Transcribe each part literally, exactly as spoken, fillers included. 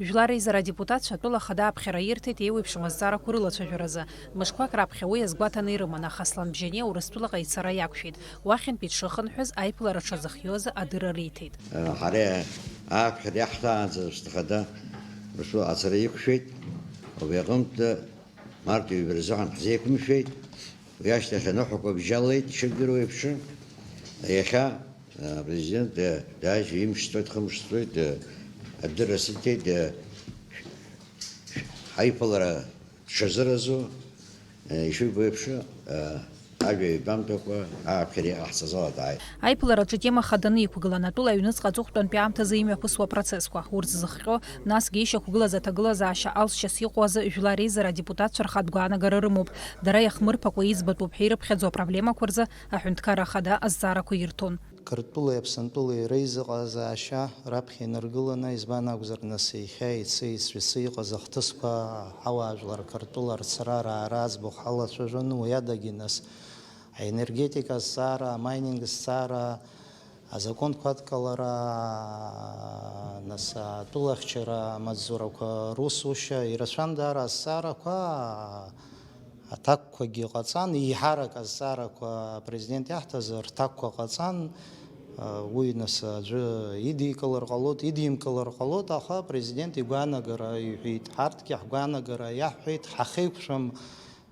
Жәлар реизара адепутатцәа атәыла ахада аԥхьара ирҭеит еиуеиԥшым азҵаарақәа рылацәажәаразы. Мышқәак раԥхьа уи азгәаҭаны ирыман, аха Аслан Бжьаниа Урыстәылаҟа ицара иақәшәеит. Уахьынтәи дшыхынҳәыз аиԥылара дшазыхиоз адырра риҭеит. Ҳара аԥхьара иаҳҭаанӡа Аԥсны Ахада Урыстәыла ацара иқәшәеит. Убри аҟынтә март ҩба рзыҳәан ҳзеиқәымшәеит. Уи ашьҭахь аныҳәақәа бжьалеит, ишыбдыруа еиԥш. Иахьа, а, апрезидент, а, дааит, имшцәоит, хымшцәоит, а, адырра сыҭеит, а, ҳаиԥылара дшазыразу, а, ишыббо еиԥш, а, ажәа ҩбамҭақәа ааԥхьара иҟаҳҵаз ала дааит. Аиԥылараҿы атема хаданы иқәгылан атәыла аҩныҵҟа аҵыхәтәантәи аамҭазы имҩаԥысуа апроцессқәа. Урҭ зыхҟьо, насгьы ишьақәгылаз аҭагылазаашьа алҵшьас иҟоу азы Жәлар реизара адепутатцәа рхатә гәаанагара рымоуп. Дара иахмырԥакәа иӡбатәуп ҳәа ирыԥхьаӡо апроблемақәа рзы Аҳәынҭқарра Ахада азҵаарақәа ирҭон. Қырҭтәылеи Аԥсынтәылеи реизыҟазаашьа раԥхьа инаргыланы, избан акәзар, нас, иахьа, иацы, иҵәицы иҟаз ахҭысқәа, ҳауаажәлар Қырҭтәыла рцара, раара аӡбахә ҳалацәажәон, уи адагьы, нас, аенергетика азҵаара, амайнинг азҵаара, азакәанқәа адкылара, нас, атәылахьчара амаҵзурақәа русушьа, ирацәан даара азҵаарақәа, аҭакқәагьы ҟаҵан, еиҳарак азҵаарақәа апрезидент иаҳҭаз рҭакқәа ҟаҵан, уи, нас, аӡәы идикылар ҟалоит, идимкылар ҟалоит, аха апрезидент игәаанагара иҳәеит, ҳарҭгьы ҳгәаанагара иаҳҳәеит, ҳахеиқәшәам.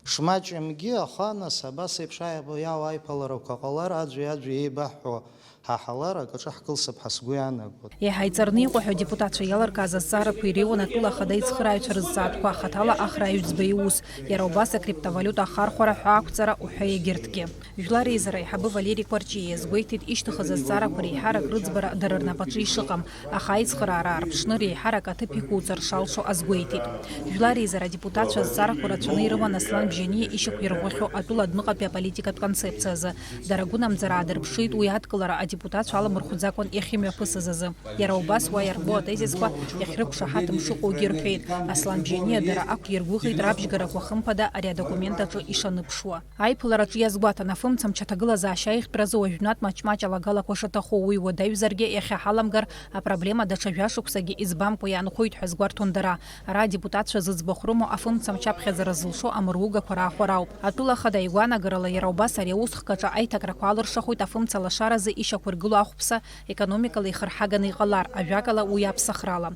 Шмаҷымгьы, аха, нас, абас еиԥш аиа-, иаауа аиԥыларақәа ҟалар, аӡәи-аӡәи еибаҳҳәо ҳаҳалар, акаҿы ҳкылсып ҳәа сгәы иаанагоит. Еиҳа иҵарны иҟоу ҳәа адепутатцәа иалыркааз азҵаарақәа иреиуан атәыла ахада ицхырааҩцәа рызҵаатәқәа, хаҭала ахраҩӡба иус, иара убас акриптовалиута ахархәара ҳәа ақәҵара уҳәа егьырҭгьы. Жәлар реизара аиҳабы Валери Кәарҷиа иазгәеиҭеит, ишьҭыхыз азҵаарақәа реиҳарак рыӡбара дара рнапаҿы ишыҟам, аха аицхыраара аарԥшны реиҳарак аҭыԥ иқәуҵар шалшо азгәеиҭеит. Жәлар реизара адепутатцәа азҵаарақәа рацәаны ирыман Аслан Бжьаниа ишьақәирӷәӷәахьоу атәыла адәныҟатәи аполитикатә концепциа азы. Дара гәынамӡара аадырԥшит уи адкылара адепутатцәа аламырхәӡакәан иахьымҩаԥысыз азы. Иара убас уа иарбоу атезисқәа иахьрықәшаҳаҭым шыҟоугьы рҳәеит. Аслан Бжьаниа дара ақәиргәыӷит рабжьгарақәа хымԥада ари адокумент аҿы ишаныԥшуа. Аиԥылараҿы иазгәаҭан, афымцамч аҭагылазаашьа аихтәразы уажәнатә маҷ-маҷ алагалақәа шаҭаху, уи уадаҩзаргьы иахьа ҳаламгар, апроблема даҽа жәашықәсагьы избамкәа иаанхоит ҳәа азгәарҭон дара. Ара адепутатцәа зыӡбахә рымоу афымцамч аԥхьаӡара зылшо амыругақәа раахәара ауп. Атәыла ахада игәаанагарала, иара убас ари аус хкаҿы аиҭакрақәа алыршахоит афымца лашаразы ишьақәыргылоу ахәԥса, экономикала ихырҳаганы иҟалар, ажәакала, уи аԥсахрала.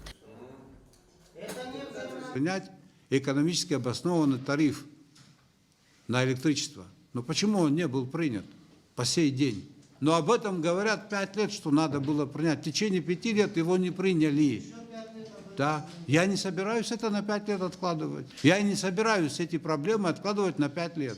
Принять экономически обоснованный тариф на электричество. Но почему он не был принят по сей день? Но об этом говорят пять лет, что надо было принять. В течение пяти лет его не приняли. Да, я не собираюсь это на пять лет откладывать. Я не собираюсь эти проблемы откладывать на пять лет.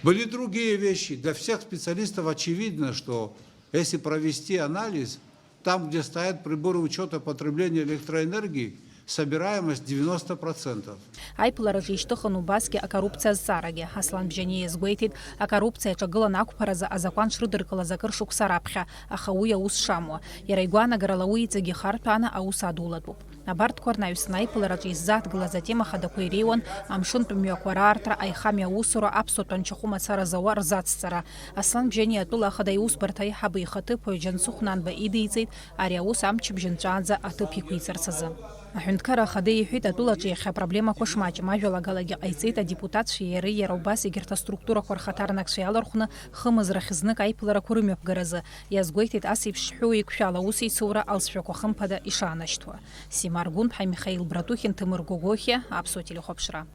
Были другие вещи. Для всех специалистов очевидно, что если провести анализ, там, где стоят приборы учета потребления электроэнергии, собираемость девяносто процентов. Аиԥылараҿы ишьҭыхын убасгьы акоррупциа азҵаарагьы. Аслан Бжьаниа иазгәеиҭеит, акоррупциа иаҿагылан ақәԥаразы азакәан шрыдыркылаз акыр шықәса раԥхьа, аха уи аус шамуа. Иара игәаанагарала, уи иҵегьы ихартәааны аус адулатәуп. Абарҭқәа рнаҩсан аиԥылараҿы иззааҭгылаз атема хадақәа иреиуан амшынтә мҩақәа раартра, аихамҩа аусура, аԥсуа тәанчахәы мацара зауа рзацҵара. Аслан Бжьаниа атәыла ахада иусбарҭа аиҳабы ихаҭыԥуаҩ Џьансыхә Нанба идиҵеит ари аус амчыбжь нҵәаанӡа аҭыԥ иқәиҵарц азы. Аҳәынҭқарра ахада иҳәеит, атәылаҿы иахьа апроблемақәа шмаҷым, ажәалагалагьы ҟаиҵеит адепутатцәеи иареи, иара убас егьырҭ аструктурақәа рхаҭарнакцәа иалархәны хымызрахь знык аиԥыларақәа рымҩаԥгаразы. Иазгәеиҭеит ас еиԥш шҳәоу еиқәшәала аусеицура алҵшәақәа хымԥада ишаанашьҭуа. Сима Аргәынԥҳа, Михаил Братухин, Ҭемыр Гогохиа, Аԥсуа телехәаԥшра.